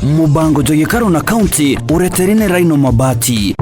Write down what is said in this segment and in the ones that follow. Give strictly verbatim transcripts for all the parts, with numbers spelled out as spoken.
Mubango jwa gikaro na kaunti ureteri ni Rhino Mabati.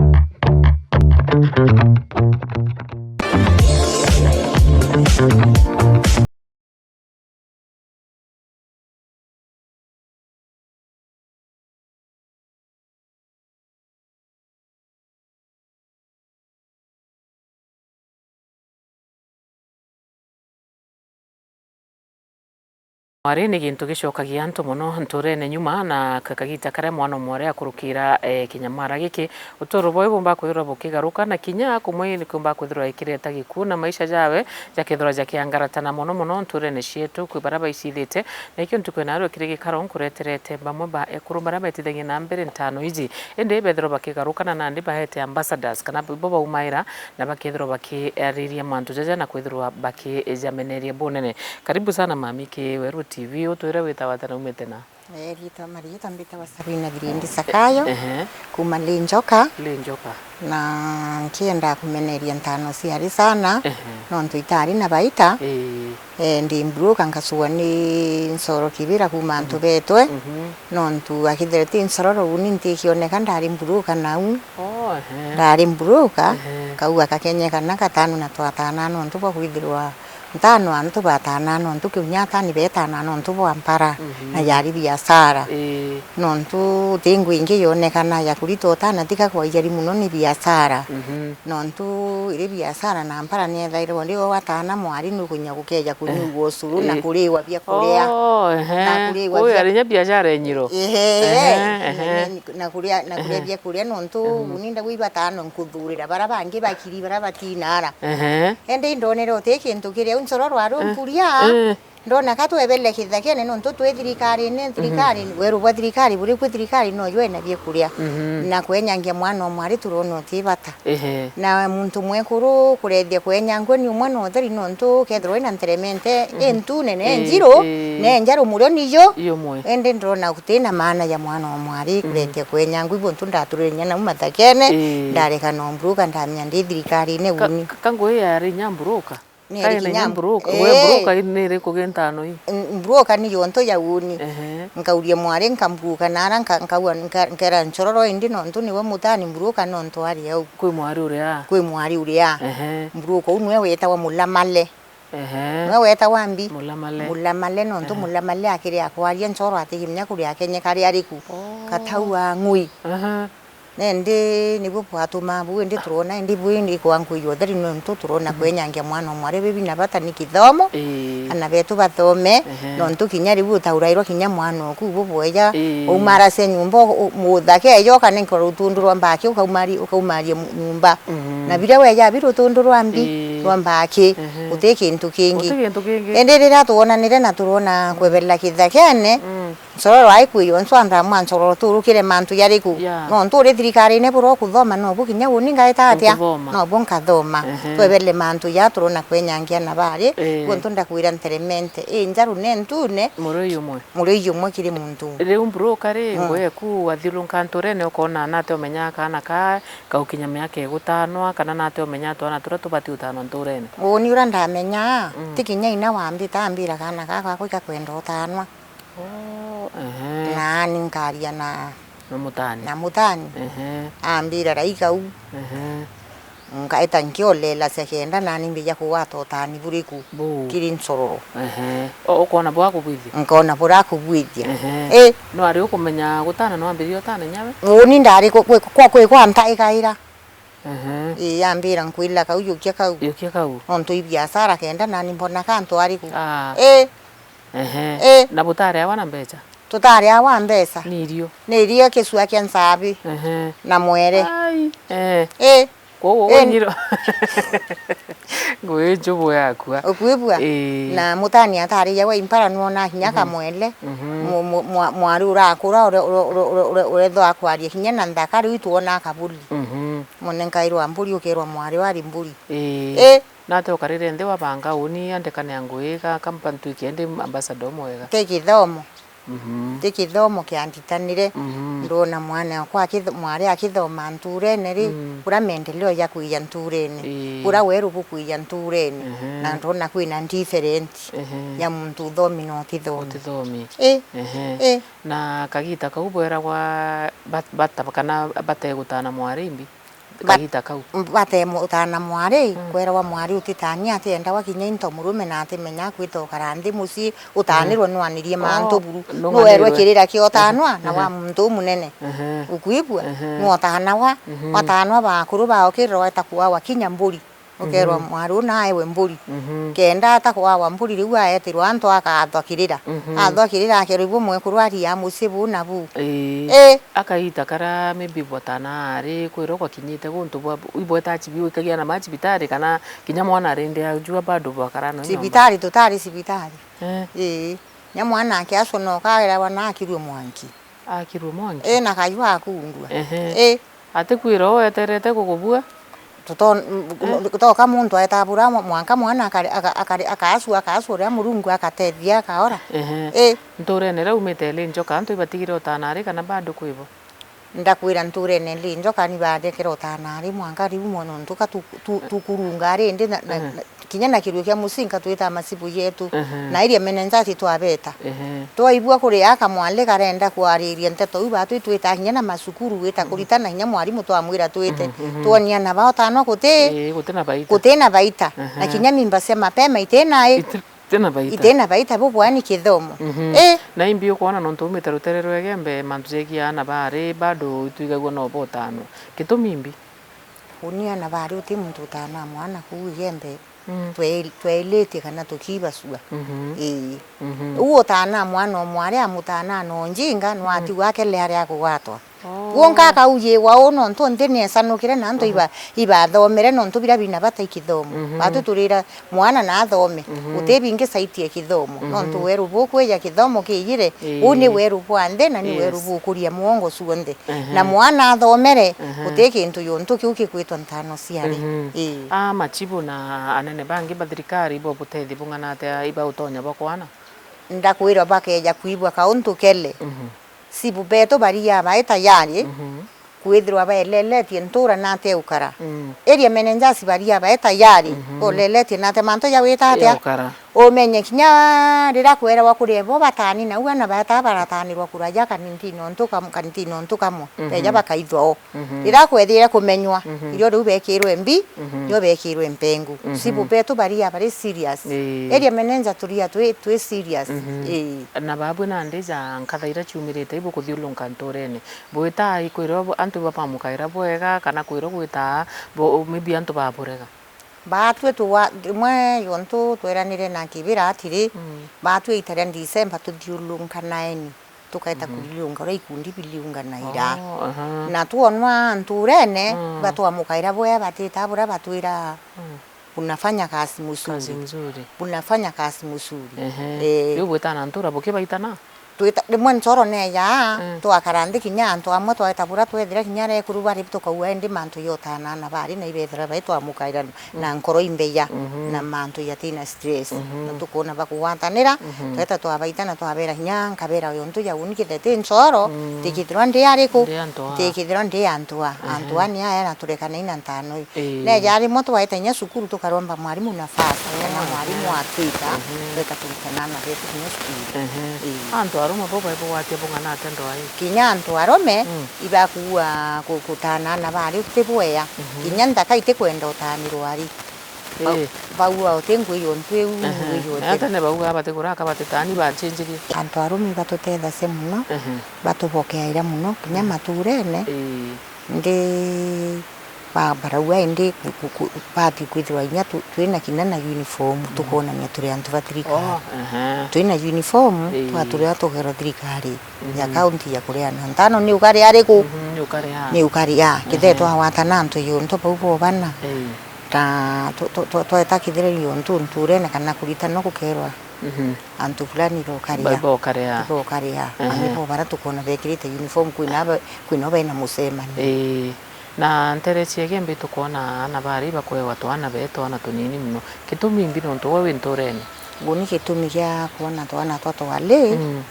Mwari ni gintu gicokagia antu mono nturene nyuma, na ka-, kagita karia mwana o mwari akurukira, eh, kinyamara giki, uturo bwawe bumba kwithirwa bukigaruka, na kinya kumwe ni kumba kwithirwa ikireta gikuu, na maisha jawe jakethirwa jakiangaratana mono mono nturene cietu kwi baria baicithite. Na ikio ntuku ya naarua kiri gikaro nkureterete bamwe ba ekuru baria baitithagia na mbere ntano iji, indi bethirwa bakigarukana nandi baete ambassadors, kana bo baumaira na bakethirwa bakiariria mantu jaja na kwithirwa bakijameneria bunene. Karibu sana mami ki Weru T V, utwire witawa ata na umite na? Eh, riitwa, mariitwa mbitagwa Sabina Girindi Sakayo, ehe, kuma Linjoka. Linjoka. Na nkienda kumeneria ntano ciari sana, ehe, nontu itari na baita. Ii. Eh, ndi mburuka nkacua ni Nsoro Kibira kuma, mhm, Ntubetwe. Mhm. Nontu akithire ti Nsororo uni ntikioneka ndari mburuka nau. Oh, ehe. Ndari mburuka, ehe, kau akakenyeka na gatano na twatana nontu bwa kwithirwa ntano antu batana nontu kiunya atani betana nontu bwa mpara, mhm, na yari biashara. Ii. Nontu ti ngui ingi yonekana ya kurita utana tiga kwa yari muno ni biashara. Mhm. Nontu iri biashara na mpara niethairwa ndi o watana mwari nukunya gukeja kunyuua ucuru na, ii, kuriwa bia kuria. Oh, ehe. Na kuriwa bia, yari nya biashara enyiro. Ehe. Ehe, ehe. Na kuria, na kuria, ehe, bia kuria nontu, mhm, uni ndagwa ibatano nkuthurira bara bangi bakiri bara batinara. Ehe. Indi ndonere uti kintu kiria unchoro rwaru, eh, nkuria. Eh. Ndona ka twebele kithakene nontu twi thirikarine, thirikari, mhm, weru bwa thirikari buri kwi thirikari no yo ena biekuria. Mhm. Na kwenyangia mwana o mwari turona uti bata. Ehe. Na muntu mwekuru kurethia kwenyangua ni umwe na utheri nontu kethirwa ina nteremente, mhm, i ntune, ne, eh, njiru, eh, ne njaru murio niyo. Iyo mwe. Indi ndona guti na maana ya mwana o mwari, mhm, kurethia kwenyangua ibo ntu ndaturire na uma thakene, eh, ndareka no mburuka ndamenya ndi thirikarine. Ka-, uni ka-, ka ngui yari nya mburuka? Ni kaina iri kinya mburuka. Ee. We mburuka ni iriku gi ntano ii? M-, mburuka ni yonto ya uni. Ehe. Nkauria mwari nkamburuka nara nka-, nkaua nka-, nkera nchororo indi nontu niwe mutani mburuka nontu ari au. Kwi mwari uria? Kwi mwari uria. Ehe. Mburuka uu niwe wetawa Mulamale. Ehe. Niwe wetawa mbi? Mulamale. Mulamale nontu, ehe, Mulamale akiri akwaria nchoro atikimenya kuri akenyeka ari ariku. Oh. Katau wa ng'ui. Ehe. Na indi nibwo bwatumaa buu, indi turona, indi buu, indi kwa nkui ya utheri, nontu turona, mhm, kwenyangia mwana o mwari bibi na bata ni kithomo, ii, ana betu bathome, ehe, nontu kinya riu utaurairwa kinya mwana oku bubweja, ii, umarase nyumba, u-, u-, muthake ejo, kana nkoro rutundu rwa mbaki, ukaumari-, ukaumaria mu-, nyumba. Mhm. Na biria weja biri rutundu rwa mbi, ii, rwa mbaki, ehe, uti kintu kingi. Uti kintu kingi. Indi riria twonanire na turona kweberera kithakene, mm. Nsororo aikwiywa nsu anthamwa nsororo turukire mantu jariku? Yeah. Nontu uri thirikarine buro kuthoma, nobu kinya uni ngaita atia? Ukuthoma. Nobu nkathoma. Ehe. Twebele mantu ja turona kwenyangia na bari, eh, gontu ndakwira nteremente. I njaru ne ntune. Muri uyu umwe. Muri uyu umwe kiri muntu. Riu mburuka ri, mm, ngwe eku wathiurunka nturene ukona nate umenyaa kaana ka kaukinya miaka igutanwa, kana nate umenyaa twana turia tubati utanwa nturene? Uni uria ndamenyaa, mm, ti kinya ina wambita ambira kaana gaka gakwika kwenda utanwa. Oh, ehe. Naani nkaria na, na mutani. Na mutani. Ehe. Ambira raika u. Ehe. Nkaeta nkiolela cia kenda nani mbija kugwata utani buriku. Buu. Kiri nsororo. Ehe. O, ukona bwa kubwithia? Nkona bura kubwithia. Ehe. Eh. No ari ukumenya gutana no ambirie utana nyawe? Uni ndari ku-, kwi-, kwa, kwi kwa nta ikaira. Ehe. Ii, yambira nkwila kau, yukia kau. Yukia kau. Nontu i biashara kenda nani mbona kantu ariku. Ah. Ii. Ehe. Ii. Na butari awa na mbecha? Tutari awa mbecha. Ni irio? Ni irio, kisua kia nsabi. Ehe. Na mwere. Ai. Eh. Ii. Kwou, ii, ugunyiro. Ngui njubu yakua. Ukwigua? Ii. Na mutani atari yawa impara nuona hinya, mhm, kamwele. Mhm. Mu-, mu-, mwa-, mwari urakura ure-, ure-, urethwa akwaria kinya na nthaka, riu itwona kaburi. Mhm. Mone nkairwa mburi, ukirwa mwari wari mburi. Ii. Ii. Nate ukarire nthi wabanga uni andikane ya ngui ka, kampa ntwike ndi ambassador mwega. Ti kithomo. Mhm. Ti kithomo kianditanire. Mhm. Ndona mwana wakwa akitho-, mwari akithoma ntuurene ri, mm, kura maendeleo ya kwija ntuurene, ii, kura weru bukwija ntuurene, ehe, na ndona kwina different, ehe, ya muntu uthomi na utithomi. Utithomi. Ii. Ehe. Ii. Na kagita kau bweragwa bat-, bata-, kana bategutana mwari imbi? Ba-, kagita kau. Batemutana mwari, mm, kweragwa mwari utitania, atiendawa kinya into murume na atimenyaa kwita ukara nthi mucii, utaanirwe, mm, nwanirie mantu, oh, buru. Nung'anirwe. Nuwerwe kirira kiotanwa, mm-hmm, na wa, mm-hmm, muntu umunene. Mm-hmm. Ukwigua? Mm-hmm. Nwotanagwa, mm-hmm, watanwa bakuru baokirira weta kuawa kinya mburi. Ukerwa, mm-hmm, mwari una aewe mburi. Mm-hmm. Kenda atakuawa mburi, riu aetirwa antu akathwa kirira. Mm-hmm. Athwa kirira, akerwa ibu mwekuru aria mucii buu na buu. Ii. Ii. Akaita kara maybe bwatana ari kwirwa gwakinyite guntu bwa, ibweta chibi wikagia na ma chibitari, kana kinya mwana arindi ajua bado bwakara no nyomba? Chibitari, tutari chibitari. Eh. Ii. Nya mwana akiacwa no kaeragwa na akirue mwanki. Akirue mwanki? Ii, na kaju akungua. Ehe. Ii. Atikwira uu eterete gugubua? Tuto-, m-, m-, eh, gutoka muntu aetabura mwa-, mwanka mwana akare-, aka-, akare-, akaacua, akaacua uria Murungu agatethia akaora. Ehe. Ii. Ntuurene iria umite ri njoka, antu ibatigire utana ari kana bado kwibo? Ndakwira ntuurene ndi njoka, ni barekera utana ari mwanka riu mwana untu ka tu-, tu-, tukurunga ari ndi na, na, ehe, na, kinya na kirue kia mucinka twita macibu yetu. Ehe. Na iria menenjati twabeta. Ehe. Twaigua kuri aka mwali karenda kwariria nteto iu, batwi twita kinya na macukuru wita, mhm, kuritana kinya mwarimu twamwira twite. Mhm, mhm. Twonia na bao tanwa guti, ii, guti na baita. Guti na baita. Na, ehe, kinya mimba cia mapema itina i. Iti-, itina baita. Itina baita bubwani kithomo. Mhm. Ii. Na imbi ukwona nontu umite rutere rwa Igembe, mantu jegie aana bari bado itwigagua no botanwa. Gitumi imbi? Uni aana bari uti muntu utanaa mwana kuu Igembe. Mm. Twe-, tweelitie kana tukibacua. Mhm. Ii. Mhm. Uu utanaa mwana o mwari amutanaa na unjinga, no, mm, atigwa akele aria akugwatwa. Oh. Gwonka akaujiwa uu nontu nthi niesanukire na antu, mhm, iba-, ibathomere nontu biria bina bata i kithomo. Mhm. Batu turira mwana na athome, mhm, guti bingi saitie kithomo. Mhm. Nontu weru bukwija kithomo kiijire, ii, uu ni weru bwa nthi na ni, yes, weru bukuria mwongo cionthe. Ehe. Na mwana athomere, ehe, guti kintu yontu kiu kikwitwa ntano ciari. Mhm. Ii. A machibu na anene bangi ba thirikari ibo butethi bung'ana atia iba utonya bwa kwana? Ndakwirwa bakeja kwibua kauntu kele. Mhm. Sibu betu baria bae tayari, mhm, kwithirwa baeleletie ntura na atia ukara. Mm. Area managers baria bae tayari, mhm, oleletie na atia mantu ja wita atia. Ya ukara. Umenye kinya riria kwerewa kuri bo batani, na ua na bata baratanirwa kuraja kanintini untu kam-, kanintini untu kamwe. Mhm. Beja bakaithwa o. Mhm. Riria kwethire kumenywa, mhm, irio riu bekirwe mbi, mhm, nio bekirwe mpengu. Mhm. Sibu betu baria bari serious. Ii. Area manager turia twi, twi serious. Mhm. Ii. Na babwe nandi ja nkatha iria ciumirite ibu kuthiurunka nturene. Bwitaa ikwirwa bu-, antu iba bamukaira bwega, kana kwirwa gwitaa bo-, maybe antu baburega? Batwi tuwa-, rimwe yontu tweranire na Kibira atiri, mm, batwi ita ria December tuthiurunka naeni. Tukaeta, mhm, kuriunga uria ikundi biriunganaira. Oh, aha. Na twonwa nturene, mm, batwamukaira bwea batita buria batwira, mm, unafanya kazi mzuri. Kazi mzuri. Unafanya kazi mzuri. Ehe. Eh. Riu bwitana ntura bukibaitana? Twita, rimwe ncoro neja, mm, twakara nthi kinya antu amwe twaeta buria twethira kinya aria ekuru bari tukaua indi mantu yotana na bari na ibethira bai twamukaira na nkoro imbeya, mhm, na mantu yatina stress. Mhm. Na tukona bakugwatanira, mhm, tweta twabaita na twabera kinya nkabera uyu ntu ya uni kitheti ncoro, mm, tikithirwa ndi ariku, ndi antu aa, tikithirwa ndi antu aa, mhm, antu aa ni aya na turekana ina ntano ii. Ii. Neja rimwe twaita kinya cukuru tukaromba mwarimu nafasi, kana, oh, mwarimu, mhm, atwita, mhm, tweta turitana na betu kinya cukuru. Mhm. Ii. Antu arume bo baibugwatia bung'ana atia ndoa ii? Kinya antu arume, mm, ibakuua ku-, kutana na bari uti bwea. Mhm. Kinya nthaka itikwenda utanirwa ari. Ba-, ii, baua uti ngui yontu iu, ehe, ngui yontu. Na tene bauga bati kuraka batitani bachinjirie. Antu arume batutethacia muno, ehe, batubokeaira muno, kinya, mm, maturene. Ii. Ndi ba-, barauga indi ku-, ku-, ku-, bathi kwithirwa inya tu-, twina kinya na uniform, mm, tukonania turi antu ba thirikari. Oh, ehe. Twina uniform, ii, twaturia tugerwa thirikari ya, mhm, kaunti ya kuria na ntano ni ukari ariku? Mhm, ni ukari a. Ni ukari a. Ehe. Kithe twawatana antu yontu bau bo bana. Ii. Ta, tw-, tw-, tw-, tweta kithire yontu nturene kana kuritana gukerwa, mhm, antu fulani bokaria. Ba-, bokaria. Bokaria. Ehe. Ani bo bara tukona bekirite uniform kwina ba-, kwina bena mucemanio. Ii. Na ntere cia Igembe tukwona aana bari bakwewa twana be twana tunini muno. Gitumi mbi nontu we wi nturene? Nguni gitumi gia kwona twana twa twali, mm,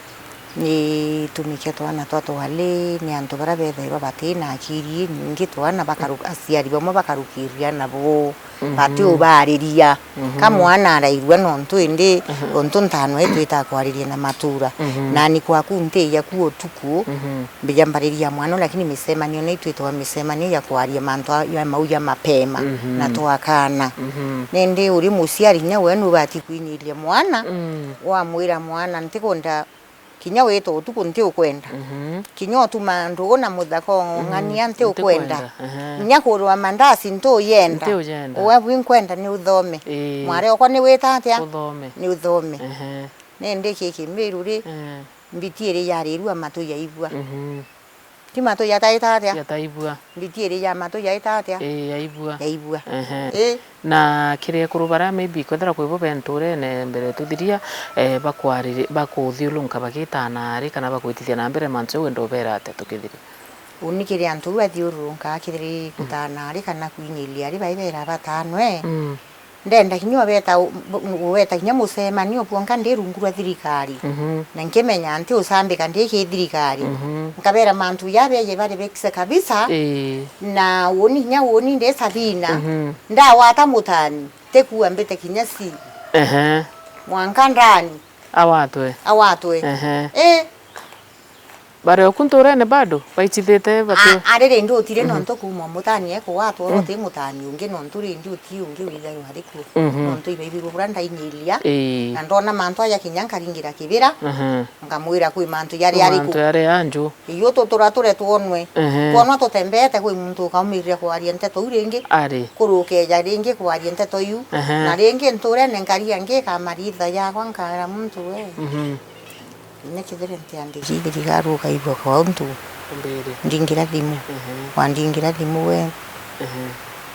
Ni tumike twana twa twali ni antu baria bethairwa bati na akiri inyingi, twana bakaru-, aciari bamwe bakarukiria nabo, bati ubariria. Ka mwana araigua nontu indi, ontu ntano itwita kwariria na matura. Na ni kwaku ntiya ku utuku, mbija mbariria mwana, lakini micemanio ni itwitawa micemanio ya kwaria mantu a-, ya mau ya mapema na twakana. Nindi uri muciari kinya we nubati kwinyiria mwana, wamwira mwana, ntikwenda kinya wita utuku ntiukwenda. Kinya utuma ndugu na muthaka ong'ang'ania ntiukwenda. Ntiukwenda, ehe. Kinya kurwa mandasi ntiuyenda. Ntiuyenda. Uwe bwinkwenda ni uthome. Ii. Mwari okwa ni wita atia? Uthome. Ni uthome. Ehe. Nindi kiki mbiru ri, ehe, mbiti iri yarirua matu yaigua. Ti matu yataita atia? Yataigua. Mbiti iri ya matu yaita atia? Ii, yaigua. Yaigua. Ehe. Ii. Na kiri ekuru baria maybe kwethira kwi bo be nturene mbere tuthiria, eh, bakwariri-, bakuthiurunka bagitana ari kana bagwitithia na mbere mantu jau wenda ubera atia tukithiria? Uni kiri antu bau bathiurunka kithiri kutana ari kana kwinyiria ari bai bera batanwe. Ndenda kinya ubeta u-, u-, ubeta kinya mucemanio bwonka ndi rungu rwa thirikari. Na nkimenya nti ucambika ndi ki thirikari. Nkabera mantu ya beje bari bekise kabisa. Ii. Na uni kinya uni ndi Sabina. Ndawata mutani, tikua mbite kinya si. Ehe. Mwanka ndani. Awatwe. Awatwe. Ehe. Ii. Bari oku nturene bado, baicithite batu. A-, ari rindi utire nontu kuma mutani ekugwatwa, uti mutani ungi nontu rindi uti ungi withairwa ari kuo. Nontu ibaibirwe buria ndainyiria. Ii. Na ndona mantu aja kinya nkaringira kibira, nkamwira kwi mantu jari ari ku. Mantu jari anju. Iyo tutura ture twonwe. Ehe. Twonwa tutembete kwi muntu ukaumirire kwaria nteto iu ringi. Ari. Kurukeja ringi kwaria nteto iu. Ehe. Na ringi nturene nkaria ngi kamaritha yakwa nkara muntu we. Nyakithire ntiandiki thirikari ukaigua kwa untu. Umbire. Ndingira thimu. Ehe. Wandingira thimu we. Ehe.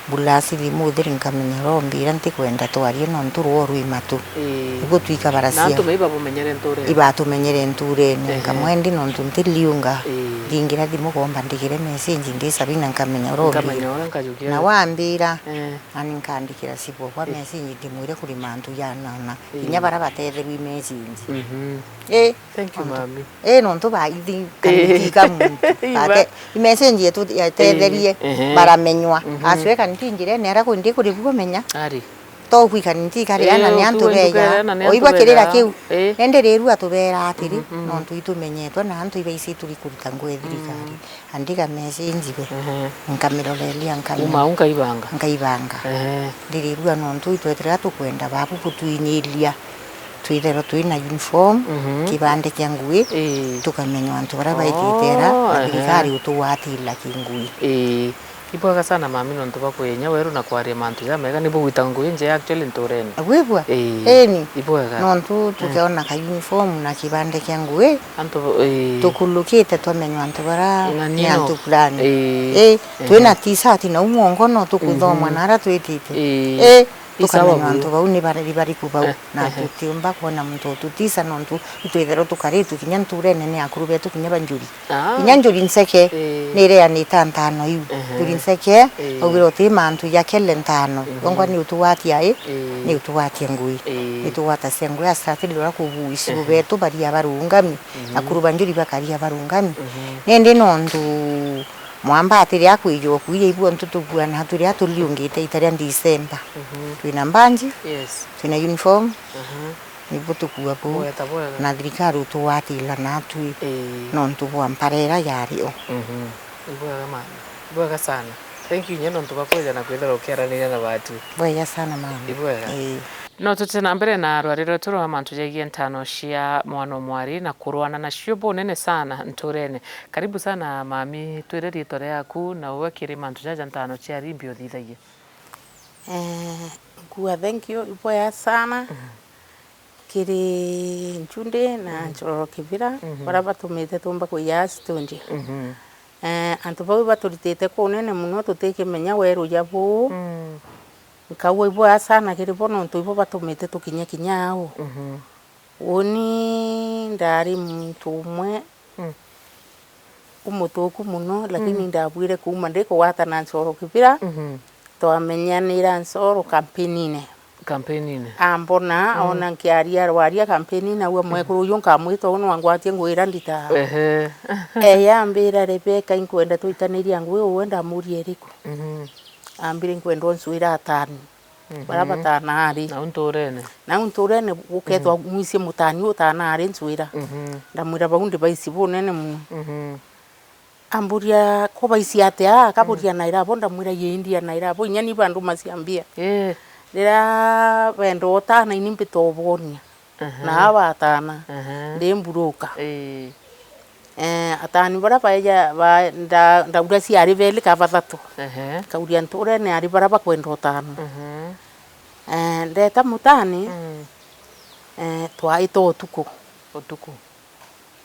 Bulasi thimu uthiri nkamenya urombira ntikwenda twarie nontu ruo rwi matu. Ii. Ibu twika baracia. Na antu mai babumenyere nturene. Ibatumenyere nturene. Ehe. Nkamwendi nontu ntiliunga. Ii. Ndingira thimu komba ndikire message ndi Sabina nkamenya urombira. Nkamenya uria nkajukia. Na wambira. Ehe. Ani nkandikira sibo kwa message ndimwire kuri mantu janona. Ii. Kinya bara batetherwi message. Mhm. Ii. Thank you, mami. Ii, nontu baithi kanithika muntu. Iba. Bate, i message yetu yatetherie, ii, ehe, baramenywa. Mhm. Acweka nti njirene ara kundi kuri bumenya. Ari. To kwika nti kari ana ni antu beya. Oigwa kirira kiu. Ii. Ende riru atubera atiri, mhm, mhm, nontu itumenyetwe na antu iba isi turi kuruta ngugi thirikari. Mm. Andika message we. Ehe. Nkamiroreria nkamenya. Uma au nkaibanga. Nkaibanga. Ehe. Ndirirua nontu itwethira tukwenda babu butwinyiria. Twitherwa twina uniform, mhm, kibande kia ngui, ii, tukamenywa antu baria baitite era, oh, na ehe, thirikari utugwatila kingui. Ii. Ibwega sana mami nontu bwa kwinya weru na kwaria mantu jamega, ni bugwita ngui njega actually nturene. Bwibwa? Ii. Eni. Ibwega. Nontu, mm, tukeona ka uniform na kibande kia ngui, antu, ii, tukulukite twamenywa antu bara ni antu fulani. Ii. Ii, ehe, twina t-shirt na u mwongo no tukuthomwa, mhm, na ara twitite. Ii. Ii, tukamenya antu bau ni bari-, bariku bau. Eh, na, ehe, tutiumba kwona muntu ututisa nontu itwitherwa tukaritwe kinya nturene ni akuru betu kinya ba njuri. Ah. Kinya njuri nceke, ii, ni ireanite ntano iu. Ehe. Njuri nceke, ii, augire uti mantu ja kele ntano. Mhm. Yongwa ni utugwatia i, ii, ni utugwatia ngui. Ii. Ni tugwatacia ngui asatiri ura kubuici, ehe, betu baria barungami. Mhm. Akuru ba njuri bakaria barungami. Mhm. Nindi nontu mwamba atiri akwijwa kuia ibu antu tukuana turi atuliungite ita ria December. Mhm. Twina mbanji, yes, twina uniform, aha, nibu tukua buu. Bwega, bwega. Na thirikari utugwatila natwi, ii, nontu bwa mparera yari o. Mhm. Ibwega mami. Ibwega sana. Thank you, inya nontu bwa kwija na kwithira ukiaraniria na batu. Bwega sana mami. Ibwega. Ii. No tutie na mbere na rwari rwetu rwa mantu jegie ntano cia mwana o mwari na kurwana nacio bunene sana nturene. Karibu sana mami, twire riitwa riaku na uwe kiri mantu jaja ntano cia rimbi uthithagia. Eh, nkuga thank you, ibwega sana. Mhm. Kiri Nchundi na, mhm, Nchororo Kibira, mhm, baria batumite tumba kuija studio. Mhm. Eh, antu bau baturitite kunene muno tutikimenya weru ja buu. Mm. Nkauga ibwega sana kiri bo nontu ibo batumite tukinye kinya au. Mhm. Uni ndari muntu umwe, mm, umuthuku muno, lakini, mm, ndabwire kuuma ndi kugwata na Ncoro Kibira, mhm, twamenyanira Ncoro kampinine. Kampeni-ini. Ambona, mm, ona nkiaria rwaria kampeni-ini, naua, mm, mwekuru uyu nkamwita uu nwangwatie ngwira ndita. Ehe. Eya ambira, "Rebeka, inkwenda twitaniria ngugi, uwe ndamuria iriku?" Mhm. Ambire, "Inkwenda uncwira atani." Mhm. Bara batana ari. Nau nturene. Nau nturene, ukethwa, mhm, mwicie mutani utana ari ncwira. Mhm. Ndamwira, "Bau ndibaici bunene muno." Mhm. Amburia, "Ko baici atia?" Akaburia, mm, naira bo, ndamwira, "Ii, ndianaira bo, inya ni bandu maciambia." Ii. Riria benda utana, ini mbita ubonia. Aha. Na aa batana, aha, ndi mburuka. Ii. Eh, atani baria baeja, ba, nda, ndaura ciari beli ka bathatu. Ehe. Kauria nturene ari baria bakwenda utana. Mhm. Eh, ndeta mutani, mm, eh, twaita utuku. Utuku.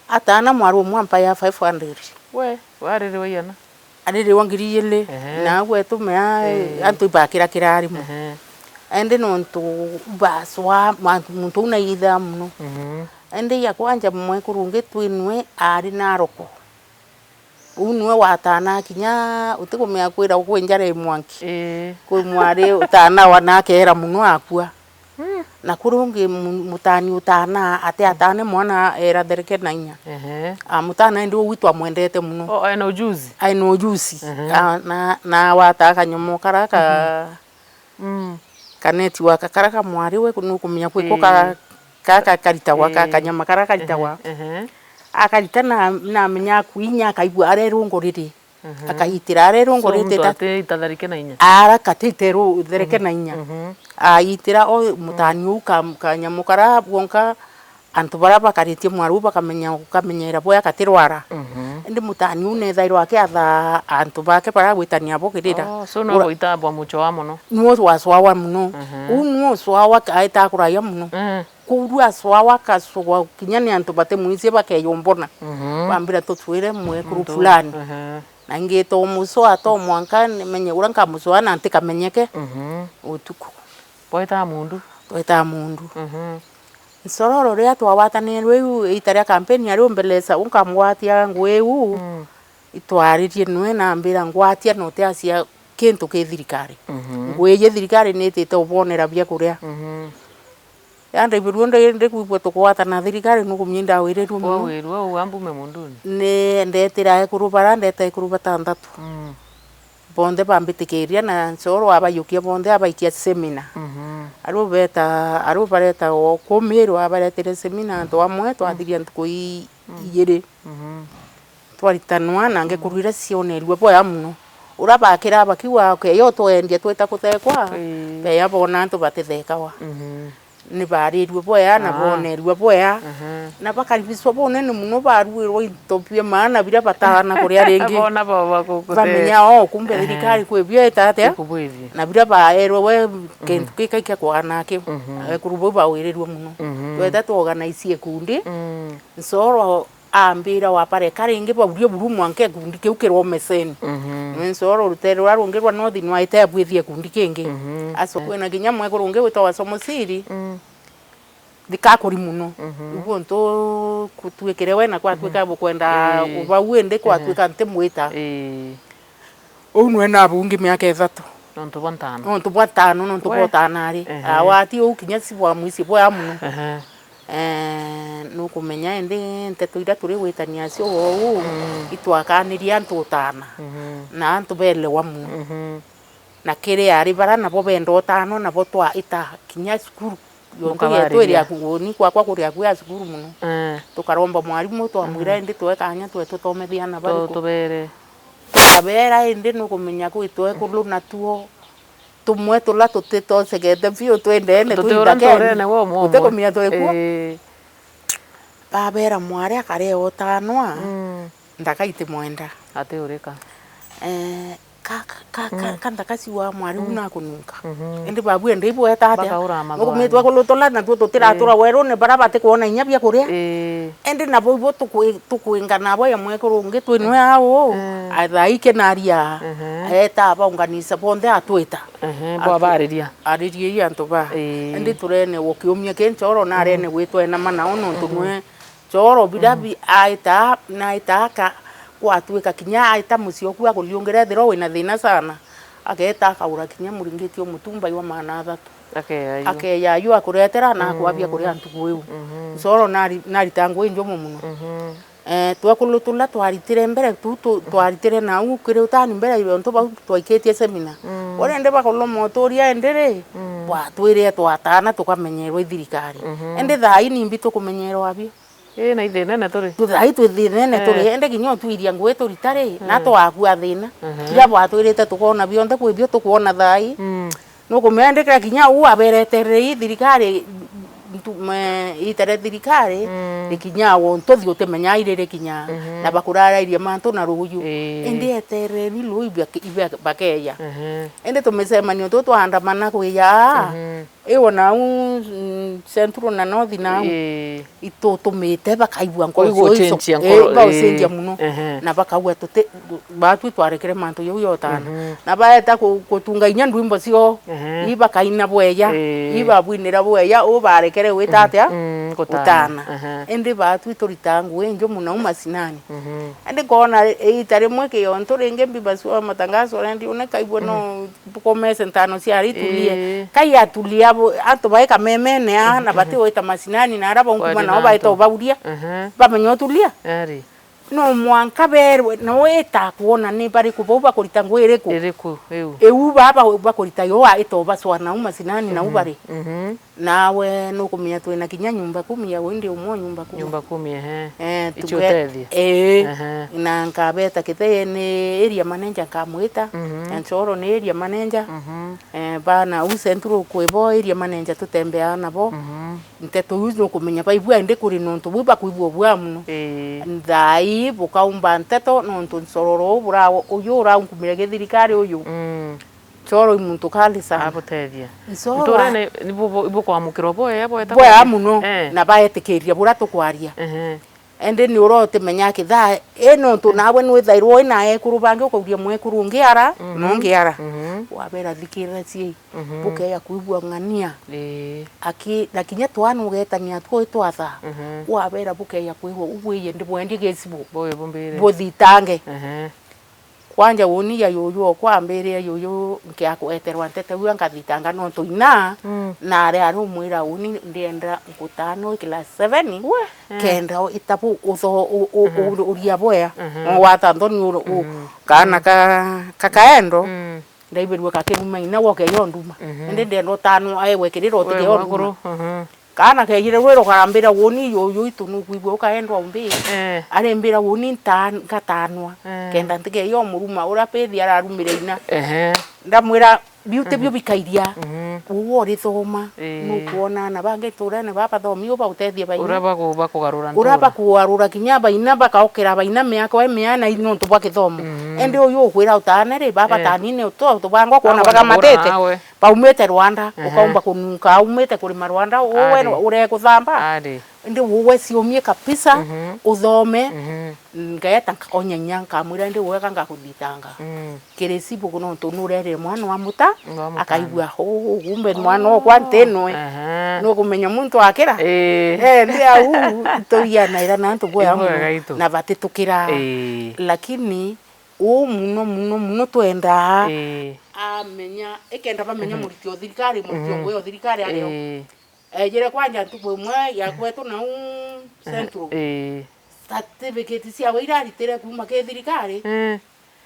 Atana mwaru umwe ampa ya five hundred. We, waririwa iana? Aririwa ngiri igiri. Ehe. Na agwe tumea, eh, antu ibakira kirarimo. Ehe. Indi nontu baswa, ma-, muntu uu naithaa muno. Mhm. Indi ya kwanja mwekuru ungi twinwe ari na aroko. Uu niwe watana kinya utikumenya kwira kwi njara i mwanki. Ii. Kwi mwari utana wa na akeera muno akua. Mm. Na kuri ungi mu-, mutani utana ati atane mwana era thereke na inya. Ehe. A, mutana indi uu gwitu amwendete muno. O, aina ujuzi. Aina ujuzi. Ehe. A, na, na wata kanyomo kara ka, mhm, mm, kaneti waka kara ka mwari we nukumenya kwiko ka, ii, ka, ka, karitagwa, ka, ii, kanyama kara karitagwa. Ehe, ehe. Akarita na, namenya akuinya akaigua arerunguriri. Mhm. Akaitira arerungurite. So, muntu ta ati itatharike na inya? Ara katite ru-, thereke, mhm, na inya. Mhm. Aitira o mutani uu ka-, kanyamu kara bwonka antu bara bakaritie mwaru bakamenya, gukamenyera bwea katirwara. Mhm. Indi mutani uu nethairwa akiatha antu bake bara gwitania bo kirira. Oh, so no ura- gwitabwa muchoa muno? Nuo waswawa muno. Mhm. Uu nuo uswawa aita kuraia muno. Mhm. Kuurua acwawa akacugwa kinya ni antu batimwicie bakeyumbona. Mhm. Bambira tutwire mwekuru fulani. Aha. Na ngita umucwaa to mwanka menye uria nkamucwaa na ntikamenyeke. Mhm. Utuku. Bweta mundu? Tweta mundu. Mhm. Nsororo riria twawatanirwe iu iita ria kampeni ari umbelesa unkamgwatia ngui iu. Mm. Itwaririe nwe na ambira ngwatia na utiacia kintu ki thirikari. Mhm. Ngui iji thirikari ni itite ubonera bia kuria. Mhm. Yandaibirue ndi, ndi kwigua tukugwata na thirikari nukumenya ndawirirue muno. Wawirirue uu ambume munduni? Ni ndetira ekuru bara, ndeta ekuru batantatu. Mm. Bonthe bambitikiria na ncoro abayukia bonthe abaikia semina. Mhm. Aru beta, aru bareta o kumirwa abaretire semina antu amwe twathiria ntuku i-, igiri. Mhm. Twaritanwa na ngekuru iria cionerue boya muno. Uria bakira bakiuga, "Okay, yo twendia twita kuthekwa," ii, beya bona antu batithekawa. Mhm. Ni barirue boya na bonerue boya. Mhm. Na bakaribicwa bunene muno, baruirwa into bia maana biria batana kuria ringi. Bona baba kukutheka. Bamenya, "Oh, kumbe thirikari kwi bio ita atia?" Ikubwithie. Na biria baerwe we kintu kikaika kwana kiu. Mhm. Ekuru bau bawirirue muno. Mhm. Tweta tuorganize ikundi. Mm. Ncoro ambira, "Wapareka ringi baurie buru mwanka gikundi kiu kiromeseni." Mhm. Nwe ncoro rutere ruria rungi rwa North nwaite abwithia gikundi kingi. Mhm. Aso kwina kinya mwekuru ungi witagwa Somosiri. Mm. Thikakuri muno. Mhm. Uguo ntu kutwikire we na kwatwika bukwenda ubau indi kwatwika ntimwita. Ii. Uu nwe nabungi miaka ithatu. Nontu bwa ntano. Nontu bwa ntano, nontu bwa utana ari. Ehe. Awati uu kinya si bwa mwisi bwa muno. Ehe. Eh, nukumenya indi nteto iria turi gwitania cio uu, mm, itwakanirie antu utana. Mhm. Na antu belewa muno. Mhm. Na kiri ari bara nabo benda utano, nabo twaita kinya cukuru. Yontu yetu iri aku, ni kwakwa kuri aku ya cukuru muno. Eh. Tukaromba mwarimu twamwira indi twe kanya twe tuthomethia ana bariku. Tubere. Tukabera indi nukumenya kwi twekulu natuo tumwe tula tutitocegete biu twendene tuti ura nturene wa umwe umwe. Utikumenya turi kuo. Ii. Babera mwari akare utanwa. Mm. Ndakaiti mwenda. Ati urika. Eh, ka, ka, ka, ka, mm, ka ndakaciwa mwari u nakununka. Mhm. Indi babu ende ibweta atia? Bakaura mathoani. Nukumitwa kulu tula natuo tutiratura werune bara batikwona inya bia kuria. Ii. Indi nabo ibo tukwi-, tukwingana abo ya mwekuru ungi twinwe au. Mm. Athaike naria. Mhm. Aeta abaunganisa bonthe atwita. Mhm, bwabariria. Aririe antu ba. Ii. Indi turene gukiumia kinchoro na arene gwitwa ena manao nontu nwe Choro bira bi-, aita, na aita aka, gwatwika kinya aita mucii oku akuriungira ethirwa wina thina sana, ageeta akaura kinya muringiti umutumba jwa maana athatu. Akeya yu. Akeya yu akuretera na akwabia kuria ntuku iu. Mhm. Ncoro nari-, narita ngui njumu muno. Mhm. Eh, twakulu turia twaritire mbere, tu, tu, twaritire nau kiri utani mbere, ontu bau twaikitie seminar. Mm. Boria indi bakorwa moturia indi ri, mm, bwatwirire twatana tukamenyerwa i thirikari. Mhm. Indi thaa ii nimbi tukumenyerwa abio? Ii, na ithinene turi. Tu thaa ii twi thinene turi, eh, indi kinya utwiria ngui turita ri, na, mm, twakua thina. Mhm. Iria bwatwirite tukoona bionthe kwi bio tukwona thaa ii. Mm. Nukumenya ndikira kinya uu abereterere ii thirikari, ntu-, me-, itere thirikari, mm, ikinya wo ntuthi utimenya iriri kinya, mhm, na bakurarairie mantu na ruuju. Ii. Indi etereri ruu ibe-, ibe-, bakeya. Mhm. Indi tumicemanio tuu twaandamana kwija aa, mhm, iwe nau, mm, Central na North nau. Ii. Itutumite bakaigua nkoro ciao ico-, igucenjia, eh, nkoro, baucenjia, ii, muno. Ehe. Na bakauga tuti, batwi twarekere mantu jau yotana. Mhm. Na baeta ku-, kutunga inya ndwimbo cio, ehe, ii bakaina bweya, ii, ii babwinira bweya, u barekere gwita atia? Mm, gutana. Gutana. Ehe. Indi batwi turitaa ngui njumu nau macinani. Mhm. Indi nkona iita rimwe kiontu ringi mbiba cio matangazo rendi une kaigua no bukomese ntano cia ari itulie. Ii. Kai atulia bo, antu bai kamemene aa, na bati gwita macinani na ara baunguma nao baita ubauria. Aha. Bamenya utulia. Ari. No mwanka berwe, no ita kwona ni bariku bau bakurita ngui iriku. Iriku, iu. Iu baba bakurita yo a ita ubacwa nau macinani nau bari. Mhm. Nawe nukumenya twina kinya nyumba kumi ya windi umwe nyumba kumi. Nyumba kumi, ehe. Eh, icio tuge-, utethia. Eh, ehe, na nkabeta kithe ni area manager nkamwita, mhm, na Ncoro ni area manager. Mhm. Eh, bana u Central kwi bo area manager tutembeaa nabo. Mhm. Nteto iu nukumenya baigua indi kuri nontu buu bakwigua bua muno. Ii. Thaa ii bukaumba nteto nontu ncororo uu bura-, uyu uraunkumire githirikari uyu. Mm. Ncoro i muntu kali sana. Agutethia. Ncoro. Nturene ni bu-, bu-, ibukwamukirwa bwea bweta bwea bwega muno, eh, na baetikiria buria tukwaria. Ehe. Indi ni urotimenya kithaa, i nontu nawe nwithairwa wina ekuru bangi, ukauria mwekuru ungi ara, mhm, na ungi ara. Mhm. Wabera thikirira cii, mhm, bukeya kwigua ng'ania. Ii. Aki-, na kinya twana ugetania two itwatha, mhm, wabera bukeya kwigua, ubwiye ndibwendi gicibu. Buye bumbire. Buthitange. Ehe. Kwanja uni ya yuyu okwa ambirire yuyu nkiakweterwa ntete ua nkathitanga nontu ina, mm, nari ari umwira uni ndienda nkutano class seven, we, eh, kenda itabu utho-, u-, u-, mhm, u-, uria bwea. Mhm. Wa tanthoni u-, u-, mhm, kana ka, ka kaendo, mm, ndaibirue kakiruma ina woke yo nduma. Mhm. Indi ndienda utanwa ewe kirira utige yo nduma. Mhm. Kaana keejire rwiro karambira, "Woni yuyu itu nukwigua ukaendwa umbi?" Eh. Arimbira, "Woni nta-, ngatanwa, eh, kenda ntigeeja umuruma uria Pethi ararumire ina." Ehe. Ndamwira, "Biu tibio, mhm, bikairia. Mhm. Uu urithoma, ii, nukwona aana bangi nturene baa bathomi, u bautethie baina. Uria baku-, bakugarura ntura. Uria bakugarura kinya baina, bakaukira baina miaka i miana i nontu bwa kithomo. Mhm. Indi uyu ukwira utaane ri, baa, eh, batanine uto, tubangwa kwona bagamatite." Baumite Rwanda, ehe, ukaumba kununka, aumite kurima Rwanda, uwe, ari, urekuthamba. Ari. Indi uwe ciumie kabisa, mhm, uthome. Mhm. Ngeeta nkakonya inya, nkamwira, "Ndi wega ngakuthitanga." Mm. Kirisibu nontu nurerire mwana wa muta, wa muta, akaigua, "Huu, kumbe mwana okwa ntinwe." Ehe. Nukumenya muntu akira? Ii. Eh, ndi au, tuianaira na antu bwega muno. Ibwega itu. Na batitukira. Ii. Lakini, uu muno, muno, muno twendaa. Ii. Amenya, ikenda bamenya, mhm, muriti o thirikari, muriti o, mhm, ngui o thirikari ari o. Ii. Ejire kwanja ntuku imwe ya kwetu nau, ehe, Central. Ii. Certificate ciawe iraritire kuuma ki thirikari. Ii.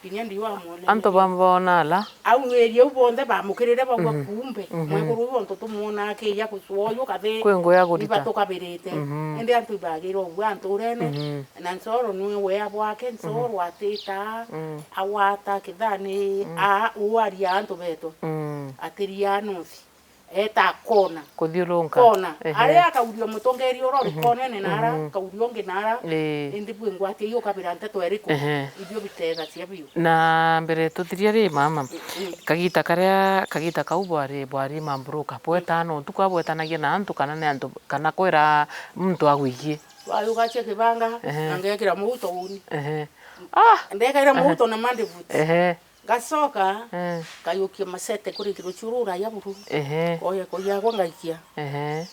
Kinya ndiwa mwone. Antu bamboona ala. Au area u bonthe bamukirire baugwa, mhm, kumbe, mhm, mwekuru uyu ontu tumwona akija gucwa uyu kathi. Kwi ngui ya gutita. Iba tukabirite. Mhm. Indi antu ibagire ugwa nturene. Mhm. Na Ncoro nwi wea bwake, Ncoro, mhm, atita, mm, agwata kithani, mm, a, uu aria antu betu. Mm. Atiria nuthi. Eta kona. Kuthiurunka. Kona. Ehe. Aria akauria mutongeri uria uri, mhm, konene na ara, mhm, akauria ungi na ara. Ii. Indi bwi ngwati iyo ukabira nteto iriku? Ehe. Ibio biteethacia biu. Na mbere tuthiria ri, mama, mm, mm, kagita karia, kagita kau bwari, bwari mambroker, bwetana utuku abwetanagia na antu kana ni antu, kana kwira muntu agwigie? Twayugacia kibanga, ehe, na ngekira mauto uni. Ehe. Ah! Ndekaira, ehe, mauto na mandibuti. Ehe. Ngacoka, eh, nkayukia macete kuri kirucuru uraya buru. Ehe. Koya koyagwa ngaikia. Ehe.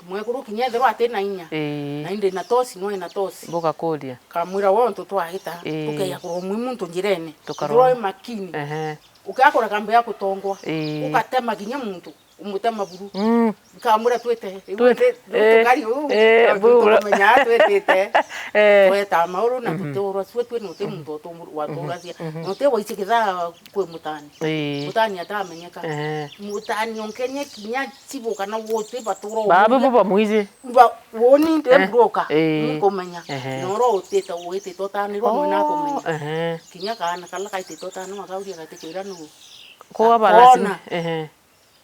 Mwekuru kinya ethirwa ati na inya. Ii. Na indi na tosi, no ena tosi. Bugakuria. Kamwira, "We ontu twahita, ii, tukeya kuromwi muntu njirene. Tukaromwa. Ithirwa wi makini." Ehe. Ukakora kambe ya kutongwa. Ii. Ukatema kinya muntu. Mutema buru. Mm. Nkamwira twite. Riu Twite. Ndi, riu Eh, tukari uu, eh, na bu-, tukumenya twitite. Eh. Tweta mauru na Mhm. tuturwa cio twi nuti muntu utu-, waturacia. Mhm. Nuti waici kithaa kwi mutani. Eh. Mutani atamenyeka. Eh. Mutani onkenye kinya cibu kana guti batura Babu uria. Bu bamwiji. Ba, woni ndi Eh. broker. Eh. Nkumenya. Ehe. Noro utite witite utanirwa Oh, mwena kumenya. Ehe. Kinya kana kala kaitite utanirwa kauria gati kwira nu. Kwa Akona. Balasi. Ehe.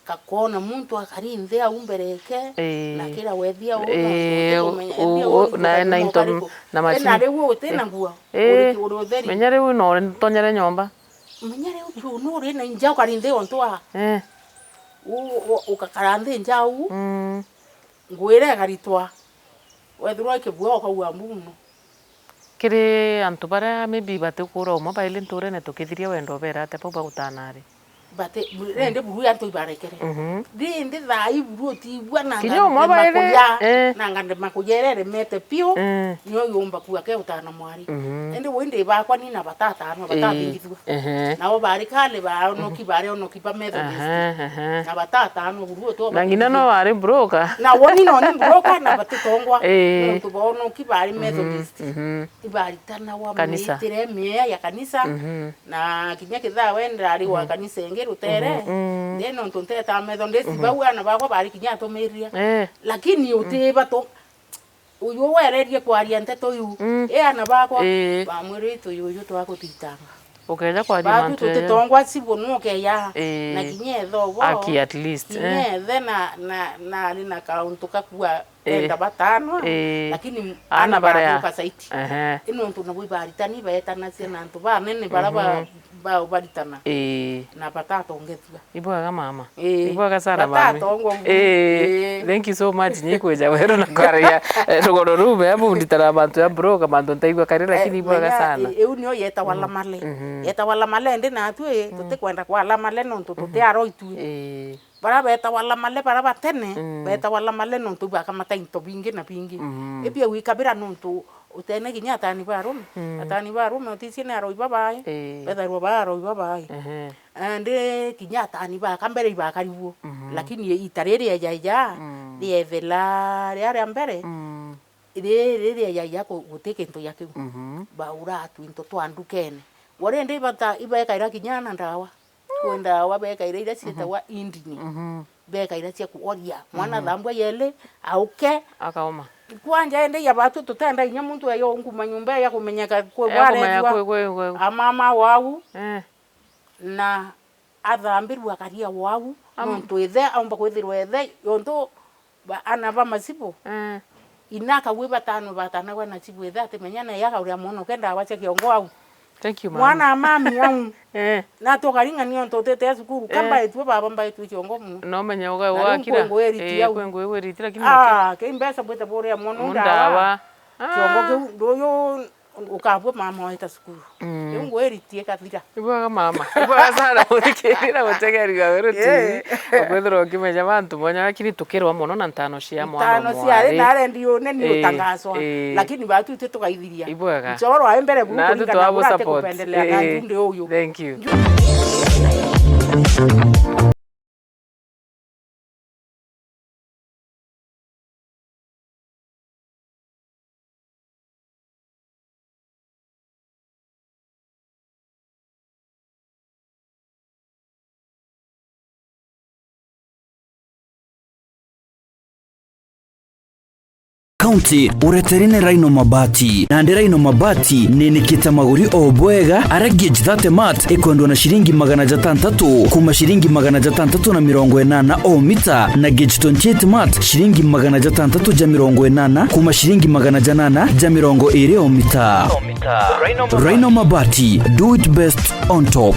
Gakona muntu akari nthi au mbere yake, Ii. Na kira wethia u, Ii, na u, u, na, na into, na macini. Na riu uti na nguo, Ii. Uri, uri utheri. Menya riu no ntonyere nyomba. Menya riu, riu nuri na nja ukari nthi ontu wa. Ii. U, u, ukakara nthi nja u. Mm. Nguo iria ikaritwa. Wethirwa ikibua ukauga mbu muno. Kiri antu baria maybe batikura umwe baili nturene tukithiria wendo ubera atia bau bagutana ri? Bati, rendi buru antu ibarekere. Mhm. Rindi thaa ii buru utiigua na Kinya ngande umwe baili, makuya, eh. Na ngande makuya iria iremete piu, Eh. Nio yumba kua ke utana mwari. Mhm. Indi windi bakwa ni na batata no Eh. Batabingithua. Ehe. Nao bari kale baonoki, bari onoki ba Methodist. Aha, aha. Na batatano buru utu Na ngina no wari broker. Na woni no ni broker na batitongwa. Ee. Nontu baonoki bari Methodist. Mhm, mhm. Ibaritanawa Kanisa. Mitire mieya ya kanisa. Mhm. Na kinya kithaa wenda ari wa Mhm. Kanisa ingi rutere. Mhm, mm. Then nontu nteta Methodist, Mhm. Bau ana bakwa bari kinya atumiria. Ee. Lakini utiba to Uyu wererie kwaria nteto iu, Mm. I ana bakwa, Ii. Bamwirite uyu, uyu twakuthitanga. Ukeja kwaria Batu mantu jaja. Tutitongwa cibu nukeya, Ii. Na kinya etho bo, Aki at least, kinya eh. Ethe na, na, na ari na kauntu kakua Ii. Enda batano, Ii. Lakini Ana ana baria. Batuka saiti. Ehe. Ino ntu nabo ibaritani baetanacia na antu banene bara ba, Mhm. Ba, baritana. Ii. Na batatongethua. Ibwega mama. Ii. Ibwega sana mami. Batatongwa buru. Ii. Ii. Thank you so much nyi kwija weru na kwaria, eh, rugoro ruu mea bunditara mantu ya broker, mantu ntaigua kari, lakini ibwega sana. Eh, menya, i-, iu nio yetawa lamale. Mhm. Yetawa lamale ndi natwi, tutikwenda kwa lamale nontu tuti aroi twi. Ii. Bara betawa lamale bara batene, Mm. Betawa lamale nontu bakamata into bingi na bingi. Mhm. Ibia gwikabira nontu utene kinya atani ba arume. Mm. Atani ba arume uticie ni aroi babai. Ii. Bethairwa ba aroi babai. Ehe. Indi kinya atani baka mbere ibakari buo. Mhm. Lakini ita riri ejaija, Mm. Riethela ria ria mbere, Mm. ri-, riria ejaija ku-, guti kintu gia kiu. Mhm. Baura twinto twa ndukene. Wari ndi ibata-, ibekaira kinya na ndawa. Kwi ndawa bekaira iria cietagwa indini. Mhm. Bekaira cia kuoria. Mwana Mhm. Thambua yeli, auke. Akaoma. Kwanja indi ya batu tutenda inya muntu eyo nguma nyumba ya kumenyeka kwi Ya kumenya warethwa. Kwi, kwi, kwi. Amama wau. Eh. Na athambirua akaria wau, Am- nontu ithe aumba kwithirwa ithe, yontu ba-, ana ba macibu, Eh. Ina akagwi batano batanagwa na cibu ithe atimenya, na iya akauria mwana uke ndawa cia kiongo au. Thank you, mama. Mwana amami au. Eh. Na tukaring'ania ontu utite cukuru, ka Eh. Mbaitue baba, mbaitue kiongo muno. No menye uga Na riu wakira. Kwengu iriti Eh, au. Kwengu iriti, lakini Ah, ke mbeca bwite buria mwana Munda ndawa. Wa. Kiongo Ah. Kiu nduyu Ukabua mama waita cukuru. Mm. Riu ngwiritie kathira. Ibwega mama. Ibwega sana guthikirira gutegeri wa Weru T V. Yeah. Ukwithirwa ukimenya bantu mwanya, lakini tukirwa mono na ntano cia mwana Ntano cia ari mwari. Na arendi une ni Eh, utangaswa. Eh. Lakini batu itwi tugaithiria. Ibwega. Nchoro ae mbere buru Na antu kuringana na twabu uria support. Atikupendelea na Eh, njundi uyu. Thank you. County ureteri ni Rhino Mabati. Nandi Rhino Mabati ninikite maguri o bwega, aria gauge thirty mat ikwendwa na ciringi magana jatantatu kuma ciringi magana jatantatu na mirongo inana o mita, na gauge twenty-eight mat ciringi magana jatantatu ja mirongo inana kuma ciringi magana janana ja mirongo iri o mita. Rhino Mabati, do it best on top.